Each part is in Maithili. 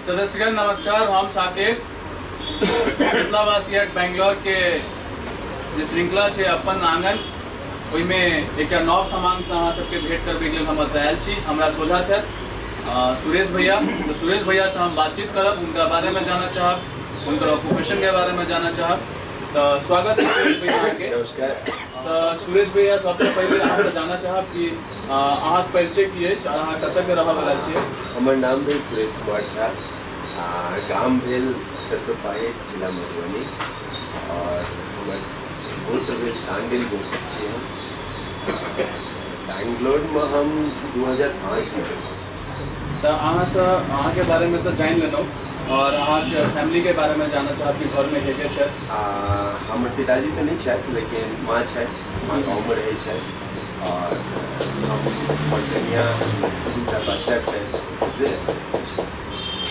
सदस्यगण नमस्कार, हम साकेत मिथिलावासी एट बैंगलोर के जे श्रृंखला छै अपन आंगन, ओहिमे एकटा नव सामान से अहाँ सबके भेंट करबैके लेल हम एतऽ आयल छी। हमरा सोझा छथि सुरेश भैया। तो सुरेश भैया से हम बातचीत करब, हुनका बारेमे जानऽ चाहब, हुनकर ऑक्यूपेशन के बारेमे जानऽ चाहब। तो स्वागत है सुरेश भैया के। नमस्कार। तो सुरेश भैया, सबसे पहले अहाँसँ जानऽ चाहब कि अहाँके परिचय की अछि और अहाँ कतऽ के रहऽवला छियै? हमर नाम भेल सुरेश कुमार झा, गाम भेल सरसोपाही, जिला मधुबनी, और हमर गोत्र भेल सांडिल गोत्र छियै हम। बैंगलोरमे हम 2005 में। तऽ अहाँसँ अहाँके बारेमे तऽ जानि लेलहुँ और अहाँके फैमिलीके बारेमे जानऽ चाहब कि घरमे के के छथि? हमर पिताजी तऽ नहि छथि, लेकिन माँ छथि, माँ गाँवमे रहै छथि, और हम हमर कनिया, दूटा बच्चा छथि जे।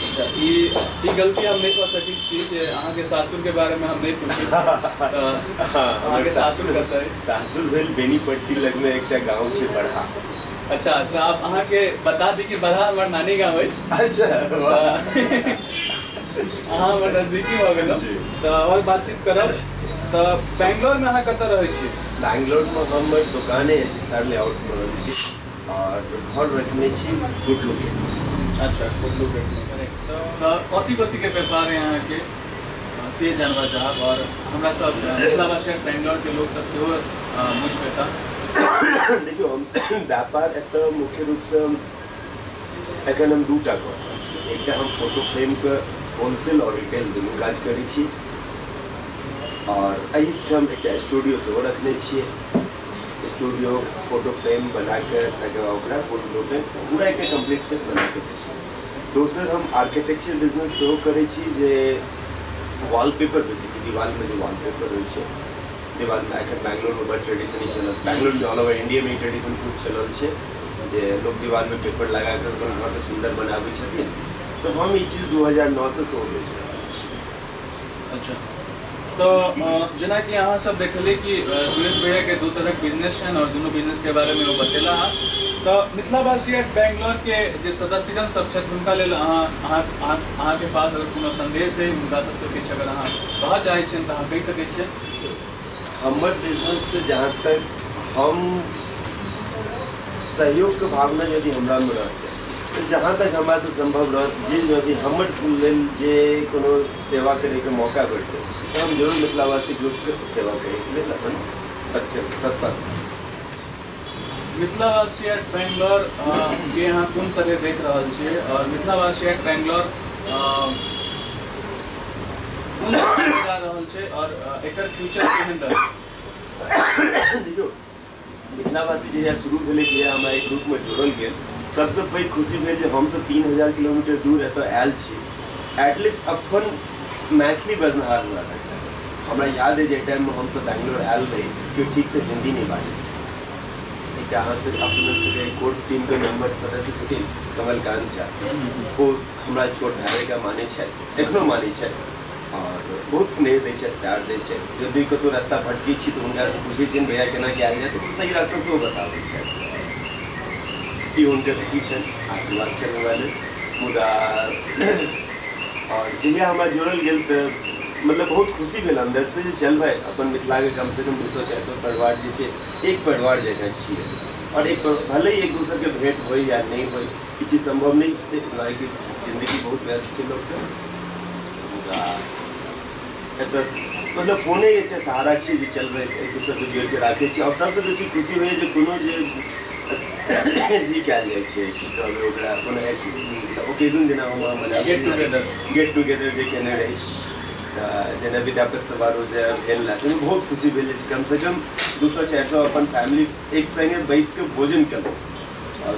अच्छा, ई गलती हम नहि कऽ सकैत छी जे अहाँके सासुरके बारेमे हम नहि पूछी। तऽ अहाँके सासुर कतऽ अछि? सासुर भेल बेनीपट्टी लगमे एकटा गाँव छै बड़हा। अच्छा, तऽ आब अहाँके बता दी कि बड़हा हमर नानी गाँव अछि। अच्छा, अहाँ हमर नजदीकी भऽ गेलहुँ। तऽ आओर बातचीत करब। तऽ बैंगलोरमे अहाँ कतऽ रहै छी? बैंगलोरमे हमर दोकाने अछि, सर लेआउटमे रहै छी, और घर रखने छी गुडलू गेट। अच्छा, गुडलू गेटमे। तऽ कथी कथीके व्यापार है अहाँके से जानबा चाहब, और हमरा सब मिथिलावासी बैंगलोरके लोक सब सेहो बुझि पेता। देखियौ, हम व्यापार एतऽ मुख्य रूपसँ एखन हम दूटा कऽ रहल छी। एकटा हम फोटो फ्रेमके होलसेल और रिटेल दुनू काज करै छी, और एहिठाम एकटा स्टूडियो सेहो रखने छियै। स्टूडियो फोटो फ्रेम बनाकऽ तकर बाद ओकरा फोटो पूरा एकटा कम्प्लीट सेट बनाकऽ दै छी। दोसर, हम आर्किटेक्चर बिजनेस सेहो करै छी, जे वॉलपेपर बेचै छी। दीवालमे जे वॉलपेपर होइ छै, दीवालमे एखन बैंगलोरमे बड़ ट्रेडिशन ई चलल, बैंगलोरमे ऑल ओवर इंडियामे ई ट्रेडिशन खूब चलल छै जे लोक दीवालमे पेपर लगाकऽ अपन घरके सुन्दर बनाबै छथिन। तऽ हम ई चीज 2009 से सेहो बेच रहल छी। अच्छा, तऽ जेनाकि अहाँ सब देखलियै कि सुरेश भैयाके दू तरहक बिजनेस छनि और दुनू बिजनेसके बारेमे ओ बतेला हँ। तऽ मिथिलावासी एट बैंगलोर के जे सदस्यगण सब छथि हुनका लेल अहाँके पास अगर कोनो संदेश है, हुनका सबसँ किछु अगर अहाँ कहऽ चाहै छियनि तऽ अहाँ कहि सकै छियै। हमर बिजनेस से जहाँ तक हम सहयोगके भावना यदि हमरामे रहतै तऽ जहाँ तक हमरासँ सम्भव रहत, जे यदि हमर लेल जे कोनो सेवा करैके मौका भेटतै तऽ हम जरूर मिथिलावासी ग्रुपके सेवा करैके लेल अपन तत्पर। मिथिलावासी एट बैंगलोर के अहाँ कोन तरह देख रहल छियै और मिथिलावासी एट बैंगलोर कोन तरह जा रहल छै और एकर फ्यूचर केहन रहत? देखियौ, मिथिलावासी जहिया शुरू भेलै, जहिया हमरा एक ग्रुपमे जोड़ल गेल, सबसँ पैघ खुशी भेल जे हमसब 3000 किलोमीटर दूर एतऽ आयल छी, एटलीस्ट अपन मैथिली बजनिहार हमरा भेटल। हमरा याद है जे टाइममे हमसब बैंगलोर आयल रही, केओ ठीकसँ हिन्दी नहि बाजै। एकटा अहाँसँ अपना सबके कोर टीमके मेम्बर सदस्य छथिन कमलकान्त झा, ओ हमरा छोट भाइके मानै छथि, एखनो मानै छथि, और बहुत स्नेह दै छथि, प्यार दै छथि। यदि कतहु रास्ता भटकै छी तऽ हुनकासँ पूछै छियनि भैया केना कयल जाय, तऽ ओ सही रास्ता सेहो बताबै छथि। ई हुनकर अथी छनि, आशीर्वाद छनि हमरा लेल। मुदा और जहिया हमरा जोड़ल गेल तऽ मतलब बहुत खुशी भेल अन्दर से जे चल भाई अपन मिथिलाके कमसँ कम 200-400 परिवार जे छै एक परिवार जकाँ छियै, और एक भले ही एक दोसरके भेंट होइ या नहि होइ, ई चीज सम्भव नहि कि जिन्दगी बहुत व्यस्त छै लोकके। मुदा एतऽ मतलब फोने एकटा सहारा छै जे चलबै एक दोसरके जोड़िके राखै छी। और सबसँ बेसी खुशी होइए जे कोनो जे अथी कयल जाइ छै, की कहबै ओकरा, कोनो ओकेजन जेना हम गेट टुगेदर जे केने रही, तऽ जेना विद्यापति समारोह जे भेल रहै ताहिमे बहुत खुशी भेल जे कमसँ कम 200-400 अपन फैमिली एक सङ्गे बैसिकऽ भोजन केलहुँ। और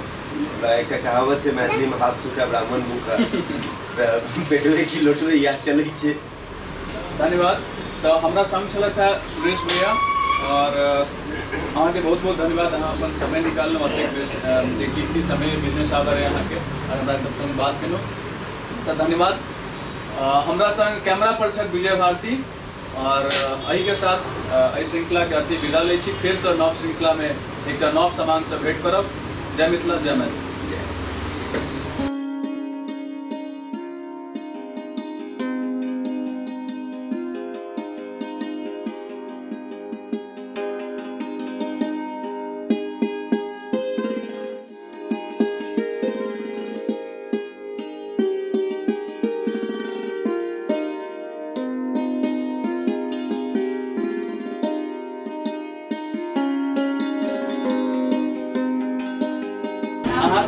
एकटा कहावत छै मैथिलीमे, हाथ सूखा ब्राह्मण भूखा, तऽ पेटवे की लोटवे इएह चलै छै। धन्यवाद। तऽ हमरा संग छलथि है सुरेश भैया, और अहाँके बहुत बहुत धन्यवाद, अहाँ अपन समय निकाललहुँ, एतेक जे कीमती समय बिजनेस आवर है अहाँके, और हमरा सब संग बात केलहुँ, तऽ धन्यवाद। हमरा संग कैमरा पर छथि विजय भारती, और एहिके साथ एहि श्रृंखलाके अति विदा लै छी। फेरसँ नव श्रृंखलामे एकटा नव सामानसँ भेंट करब। जय मिथिला, जय मैथिली।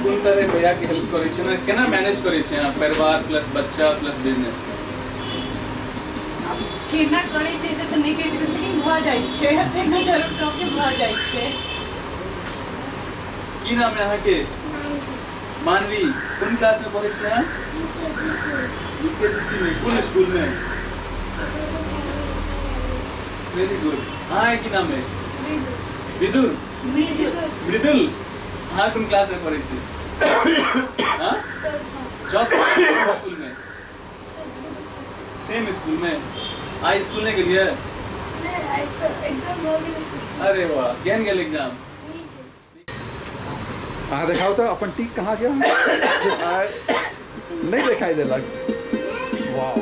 कोन तरह भैया के हेल्प करै छियै, केना मैनेज करै छियै अहाँ परिवार प्लस बच्चा प्लस बिजनेस? केना करै छियै से तऽ नहि कहि सकै, लेकिन भऽ जाइ छै, एतेक जरूर कहब कि भऽ जाइ छै। की नाम है अहाँके? मानवी। कोन क्लास में पढ़ै छियै अहाँ? यूकेजीसी में। कोन स्कूल में? Very good. अहाँके की नाम है? विदुर। मृदुल। अहाँ कोन क्लास में पढ़ै छी? चौथा। स्कूल में? सेम स्कूल में। आई स्कूल नहीं गेलियै? अरे वाह, केहन गेल एग्जाम? अहाँ देखाउ तऽ अपन टीक कहाँ गया? नहीं दिखाई देलक। वाह।